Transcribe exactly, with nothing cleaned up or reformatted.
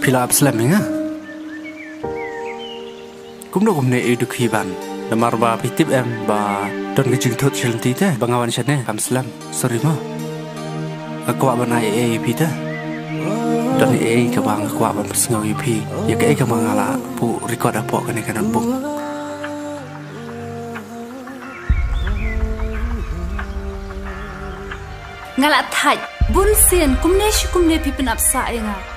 Phi la ap slem ïa nga. Kumno kumne ei dukhi ban. Namar ba phi tip em ba don ka jingthut sha lynti te ba nga wan shane kam slem. Sorry mo. Nga kwah ban ai ei ïa phi te. Don ei ei kaba nga kwah ban pynsngew ïa phi. Ïa kaei kaba nga la buh record hapoh kane ka notebook. Nga la thait bun sien kumne shi kumne phi pynap sah ïa nga.